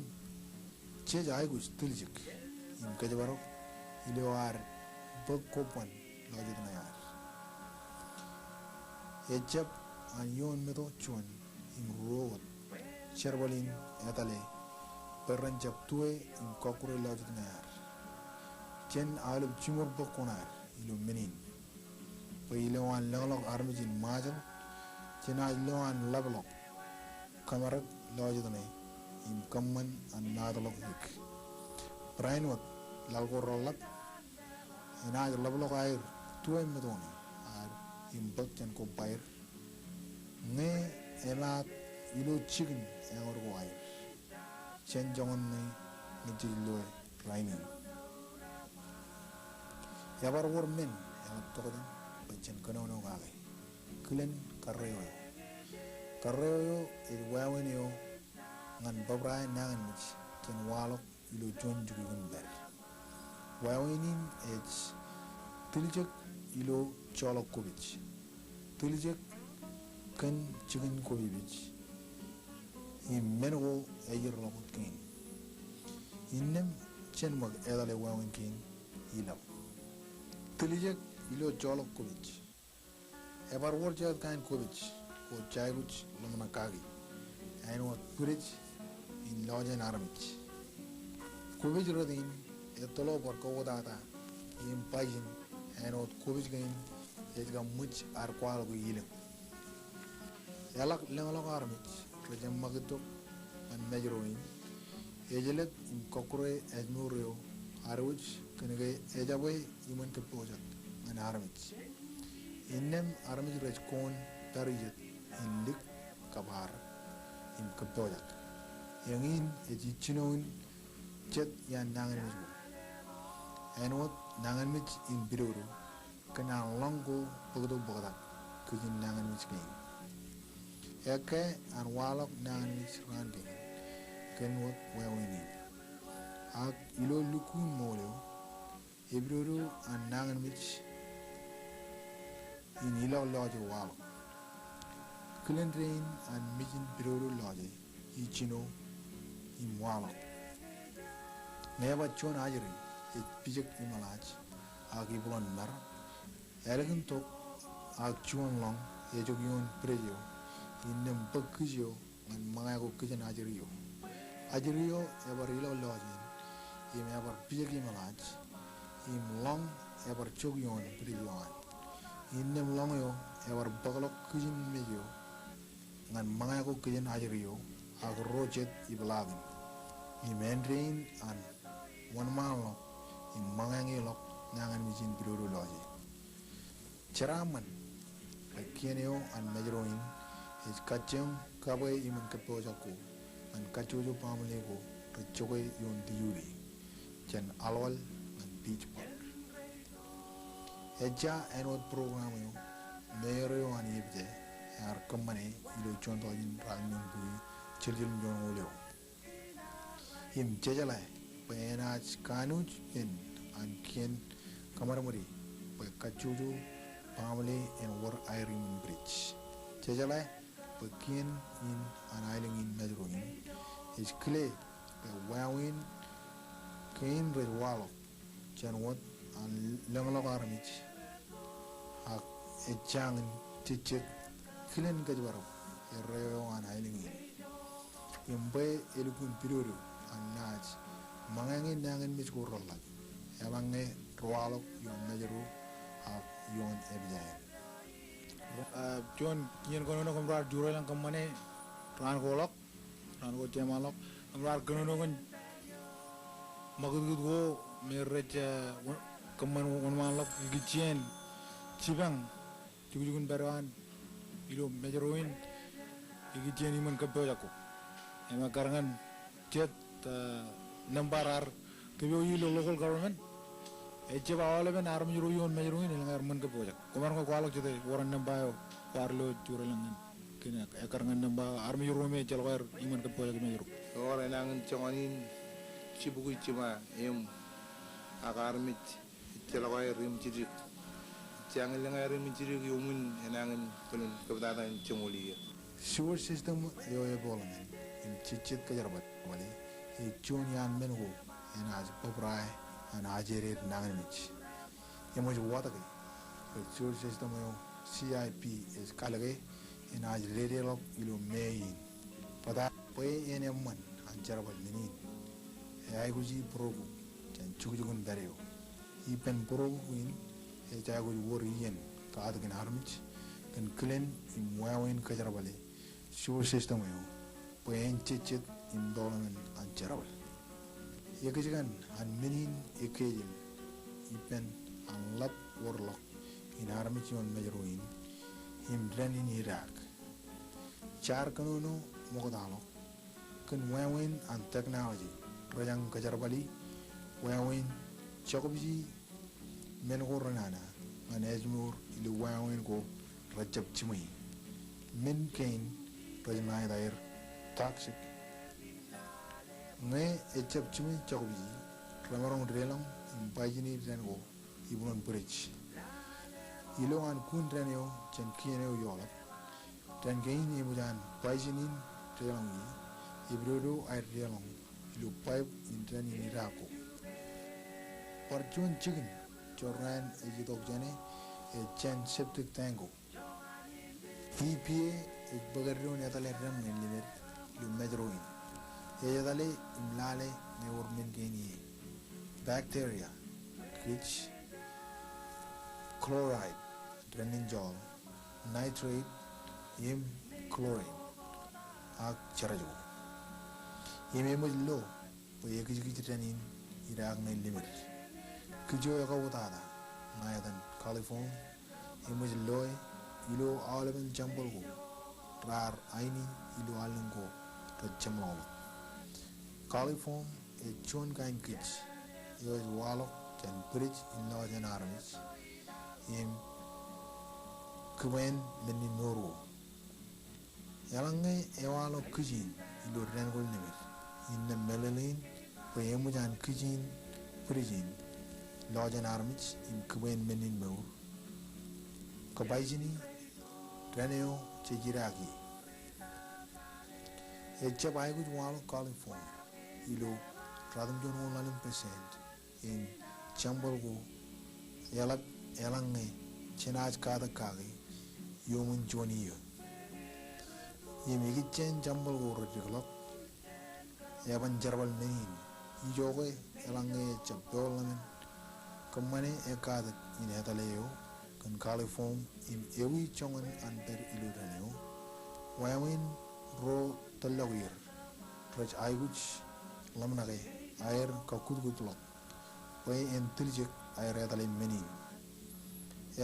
jej aikuj tiljek im kōjparok ilo ad bōk kobban lọjet ṇe ad. Ejjab an ioon meto juon im ruo wōt jerbal in etale bwe ren jab tue im kọkkure lọjet ṇe ad. Jen aolep jiṃor bōk kuṇaad ilo men in. Bwe ilo an lōñḷọk armej in Ṃajeḷ, jenaaj lo an ḷapḷọk kōmārak lọjet ṇe im kōṃṃan an maatḷọk eok. Barāinwōt laḷ ko reḷḷap, enaaj ḷapḷọk aer tue meto ṇe ad im bōk jān kobbaer. Ñe emaat ilo jikin āinwōt ko aer jān joñan ṇe ñe jej loe rainin. Ebar wōr men eḷap tokjān bwe jen kōnono kake. Kilen karreo eo. Karreo eo ej wāween eo ñan bōbrae nañinmej jān waḷọk ilo juon jukjuk in pād. Wāween in ej tiljek ilo joḷọk kwōpej. Tiljek kōn jikin kwōpej im men ko ejirḷọk wōt kein. Innām jen ṃōk etale wāween kein ilọk. Tiljek ilo joḷọk kwōpej. Ebar wōr jet kain kwōpej ko jaikuj ḷōmṇak kaki, āinwōt bwidej in lọjien armej. Kwōpej rot in ettoḷọk bar kowōtata im bajin āinwōt kwōpej kein ej kab ṃōj ad kwaḷọk ilōñ. Eḷak lōñḷọk armej rej eṃṃakūt tok ñan Mājro in, ejlep im kọkkure ājmour eo ad wōj kōn ke ejabwe iṃōn kōppojak ñan armej. Innām armej rej koon pād ijet in lik kab ar im kōppojak. Eñin ej ijjino in jet iaan nañinmej ko. Āinwōt nañinmej in pidodo, kōn an ḷọñ ko bōktok bōktak kajin nañinmej kein. Ekkā an waḷọk nañinmej raan kein kōn wōt wāween in. Ak ilo lukkuun ṃool eo, epidodo an nañinmej in ilọk lọje waḷọk. Kilen dein an mejin pidodo lọje ijjino im waḷọk. Ñe eba juon ajri ej pijek iṃōḷaaj ak ibḷoṇ mar, ālikin tok ak juon ḷọñ ejok ioon bwidej eo innām bōk kij eo ñan ṃōñā ko kōjin ajri eo. Ajri eo ebar ilọk lọjien im ebar pijek iṃōḷaaj im ḷọñ ebar jok ioon bwidej eo an. Innām ḷọñ eo ebar bōkḷọk kōjin mej eo ñan ṃōñā ko kōjin ajri eo ak ro jet ipeḷaakin. Im āindein an wōnṃaanḷọk im ṃōñā ñe ḷọk nañinmej in pidodo lọje. Jeraaṃṃan bwe kien eo an Mājro in ej kajjioñ kabwe iṃōn kōppojak ko ñan kajjojo baaṃle ko rej jokwe ioon diuwi jān aḷwal ñan beach park. Ejja āinwōt program eo mayor eo an Ebeye ear kōṃṃane ilo juon tọujin ratimjuon bukwi jiljilimjuonñoul eo. Im jejeḷā bwe enaaj kanooj pen an kien kōṃadṃōde bwe kajjojo baaṃle en wōr aer iṃōn bwidej. Jejeḷā bwe kien in an aelōñ in Mājro in ej kile bwe wāween kein rej waḷọk jān wōt an lōñḷọk armej ak ej jañin jejjet kilen kōjparok erreo eo an aelōñ in. Im bwe elukkuun pidodo an naaj ṃōñā ñe nañinmej ko reḷḷap, eḷaññe rewaḷọk ioon Mājro ak ioon Epjaer. Ah, juon iien kōnono kōmro ar jurelōñ kōṃṃane raan ko ḷọk, raan ko jeṃaanḷọk. Kōmro ar kōnono kōn ṃakūtkūt ko me rej, ah, wōn-, kōṃṃan wōnṃaanḷọk ikijjien jipañ jukjuk in pād eo an ilo Mājro in ikijjien iṃōn kōppojak ko. Im ekkar ñan jet, ah, nōṃba raar kōpooj ilo local government. Ejjab aolepen armej ro ioon Mājro in elōñ aer ṃōn kōppojak. Koṃaroñ ke kwaḷọk jete wōr an nōṃba eo kwaar lo jurelōñ ñan kōn ekkar ñan nōṃba armej ro me ejjeḷọk aer iṃōn kōppojak Mājro. Ewōr enañin joñan in jibukwi jiṃa im ak armej ejjeḷọk aer iṃōn jidik. Ejjañin lōñ aer iṃōn jidik iuṃwin enañin bōlen kōptata in jeṃool iiō. Sewer system eo epooḷmen im jejjet kōjerbale ej juon iaan men ko enaaj bōbrae an ajri eo nañinmej. Eṃōj watōke bwe sewer system eo C I P ej kalōke enaaj dedeḷọk ilo May in. Bōtab bwe en eṃṃan an jerbal men in, eaikuji būrook jān jukjuk in pād eo. Ippān būrook in ej aikuj wōr iien katak in armej kōn kilen im wāween kōjerbale sewer system eo bwe en jejjet im toḷmān an jerbal. Ekōjkan an men in ekkejel ippān an ḷap wōrḷọk in armej ioon Mājro in im dān in idaak. Jaar kōnono ṃoktaḷọk kōn wāween an technology rejañ kōjerbali wāween jokpji men ko renana ñan ājmour ilo wāween ko rejjab jiṃwe. Men kein rej ṇa etaer toxic. Ñe ejjab jiṃwe jokpji, remaroñ deḷọñ im bajini dān ko ibuḷōn bwidej. Ilo an kun dān eo jān kien eo eoḷap, dān kein eṃōj an bajini deḷọñ ie, epidodo aer deḷọñ ilo pipe in dān in idaak ko. Bar juon jikin jorrāān ej itok jāne ej jān septic tank ko. E P A ej bōk eddoon etale dān ñan limed ilo Mājro in. Ej etale im lale ñe ewōr men kein ie. Bacteria, kij, chloride, dān in joḷ, nitrate, im chlorine, ak jerọjo. Im eṃōj lo bwe ekijkij dān in idaak ñe limed. Kij eo ekautata ṇa etan coliform eṃōj loe ilo aolepen jeṃbal ko raar aini ilo allōñ ko rej jeṃḷọkḷọk. Coliform ej juon kain kij eo ej waḷọk jān bwidej in lọjān armej im kibween men in mour ko. Eḷaññe ewaḷọk kij in ilo dān ko limed, innām meḷeḷein bwe eṃōj an kij in bwidej in lọjān armej im kibween men in mour, kōbajini dān eo jej idaak ie. Ejjab aikuj waḷọk coliform ilo ratimjuon wōnlaḷ in percent in jeṃbal ko eḷap eḷaññe jenaaj katak kake iuṃwin juon iiō. Im ikijjien jeṃbal ko rej dikḷọk, eban jerbal men in. Ijoke eḷaññe ejjab peḷḷọk men, kōṃṃane ekkatak in etale eo kōn coliform im ewi joñan an pād ilo dān eo. Wāween ro tōllọk er rej aikuj ḷōmṇake aer kakkutkutḷọk bwe en tiljek aer etale men in.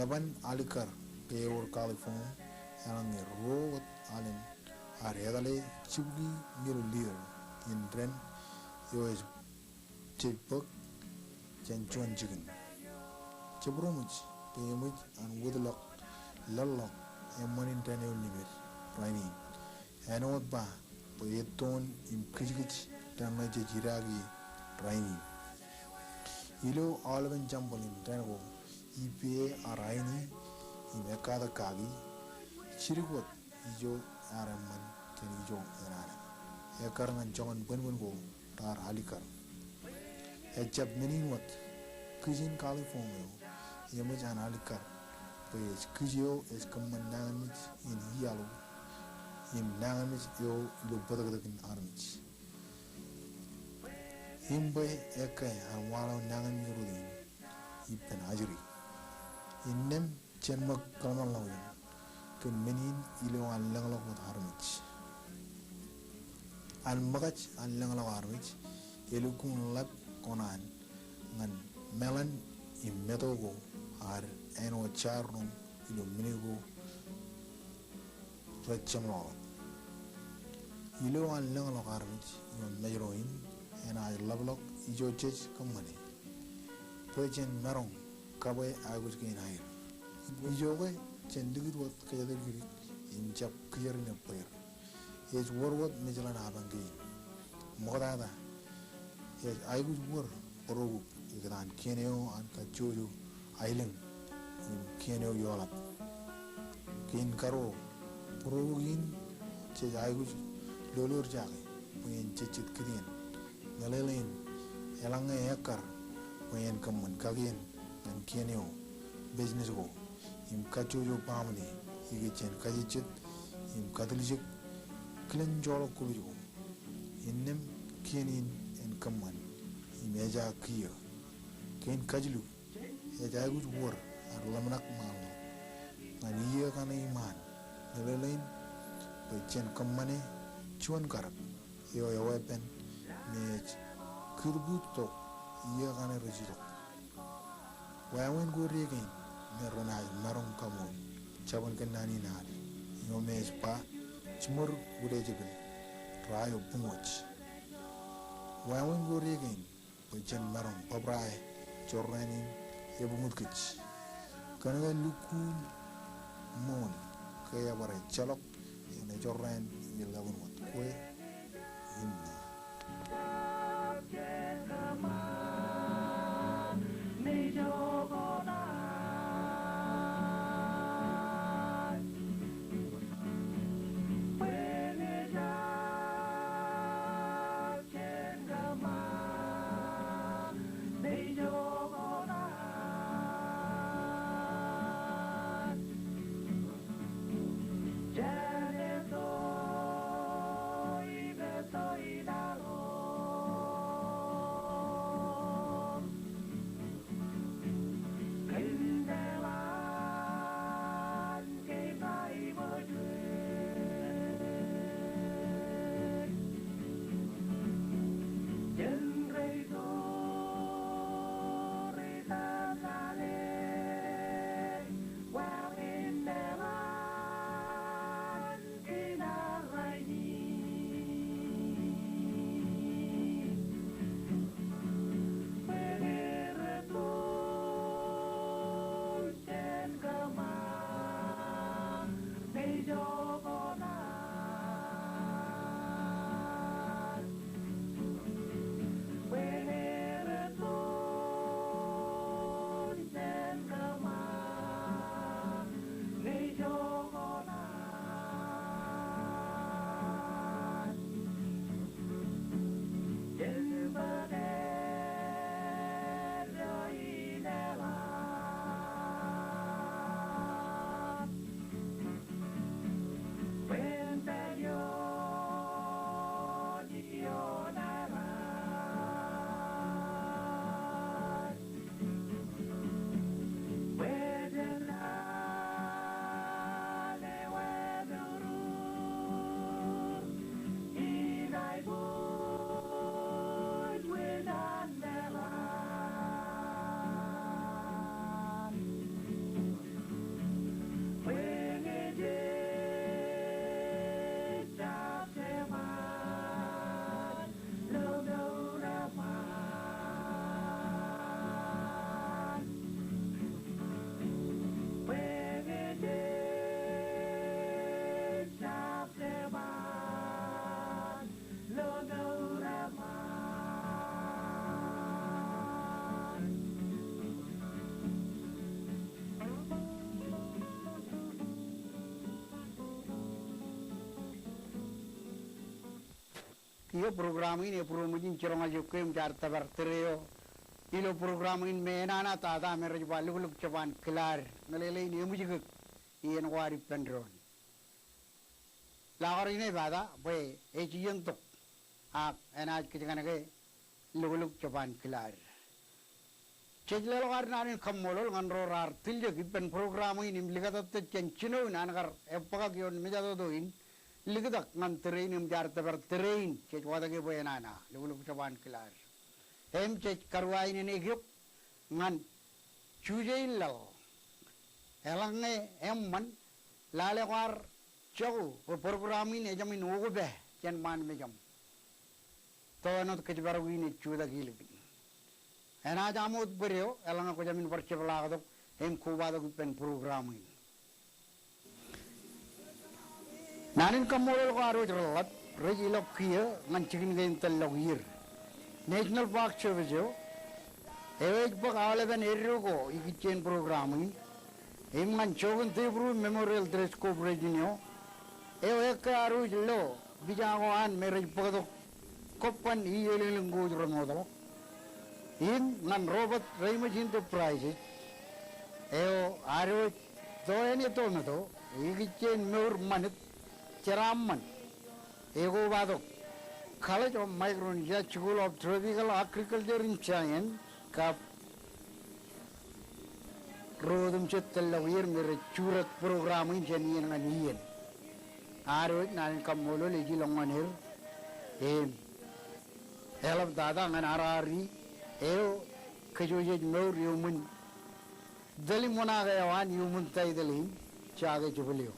Eban alikkar ke ewōr coliform eḷaññe ruo wōt alen ad etale jibukwi milliliter in dān eo ej jej bōk jān juon jikin. Jebūroṃōj bwe eṃōj an wūtḷọk lōḷḷọk eṃṃan in dān eo limed rainin. Āinwōt ba bwe ettoon im kijkij dān ṇe jej idaak ie rainin. Ilo aolepen tempel in dān ko, ippāer aini im ekkatak kaki, jidik wōt ijo ear eṃṃan jān ijo enana. Ekkar ñan joñan bōnbōn ko raar alikkar. Ejjab men in wōt, kij in California eo eṃōj an alikkar bwe ej kij eo ej kōṃṃan nañinmej in iaḷ im nañinmej eo ilo bōtōktōkin armej. Im bwe ekkā an waḷọk nañinmej rot in ippān ajri. Innām jen ṃōk kōḷmānḷọkjeṇ kōn men in ilo an lōñḷọk wōt armej. An ṃōkaj an lōñḷọk armej, elukkuun ḷap kōṇaan ñan meḷan im meto ko ad āinwōt jaar roñ ilo men ko rej jeṃḷọkḷọk. Ilo an lōñḷọk armej ioon mājro in enaaj ḷapḷọk ijo jej kōṃṃane bwe jen maroñ kabwe aikuj kein aer. Ijoke jen likūt wōt kōjatdikdik im jab kijer in ebbweer. Ej wōr wōt mejḷan apañ kein. Ṃoktata, ej aikuj wōr būrook ikōtaan kien eo an kajjojo aelōñ im kien eo eoḷap. Kein karuo, būrook in jej aikuj lolorjake bwe en jejjet kitien. Meḷeḷein, eḷaññe ekkar bwe en kōṃṃan kakien ñan kien eo, business ko, im kajjojo baaṃle ikijjien kajejjet im katiljek kilen joḷọk kobōj ko. Innām kien in en kōṃṃan im eja kiiō. Kein kajiluk, ej aikuj wōr ad ḷōmṇak ṃaanḷọk ñan iiō kaṇe iṃaan. Meḷeḷein bwe jen kōṃṃane juon karōk eo eweeppān me ej kūtbuuj tok iiō kaṇe rej itok. Wāween ko dān kein me renaaj maroñ kaṃool jabōn kōnnaan in ad eo me ej ba, jiṃor wūdejepen ro eo buñwōj. Wāween ko dān kein bwe jen maroñ bōbrae jorrāān in ebuñut kōj. Kōnke lukkuun ṃool ke ebar ejjeḷọk eṇ ejorrāān ilepen wōt kwe innā. kiiō program in ebūroṃōj in jiroñ eo eok im jaar tōpar tōre eo ilo program in me enana tata me rej ba Luklukluk Joban Kilaad, meḷeḷein eṃwijkōk iien ko ad ippān doon. Lakar in ej pata bwe ej iien tok ak enaaj kōjkan ke Luklukluk Joban Kilaad. Jej leḷọk ad naan in kaṃṃoolol ñan ro raar tiljek ippān program in im likatōttōt jān jinoin an kar ebōkak ioon mejatoto in liktak ñan tōre in im jaar tōpar tōre in jej watōke bwe enana Luklukluk Joban Kilaad. Im jej karuwainene eok ñan Juje in laḷ. Eḷaññe eṃṃan, lale kwaar jako bwe program in ejāmin okpa jān ṃaan mejaṃ. To āinwōt kōjparok in ej jutak ilikin. Enaaj aṃ wōt bōd eo eḷaññe kwōjāmin bar jepḷaaktok im kobatok ippān program in. Naan in kaṃṃoolol ko ad wōj reḷḷap rej ilọk kiiō ñan jikin kein tōllọk iier. National Park Service eo, eo ej bōk aolepen eddo ko ikijjien program in, im ñan Jochen Devereaux Memorial Telescope Region eo, eo ekkā ad wōj lo pija ko an me rej bōktok kobban iielōñlōñ ko wōj remootḷọk. Im ñan Robert Reimers Enterprises, eo ad wōj to āne tomato, ikijjien mour ṃanit, jeraaṃṃan, ekobatok College of Micronesia School of Tropical Agriculture and Science, kab ro otemjej tōllọk iier me rej jutak program in jān iien ñan iien. Ad wōj naan in kaṃṃoolol ej ilọk ñan er im eḷap tata ñan R R E eo kōjwōj ej mour iuṃwin tōl im uṇaak eo an iuṃwin title in, Jake Jebel eo.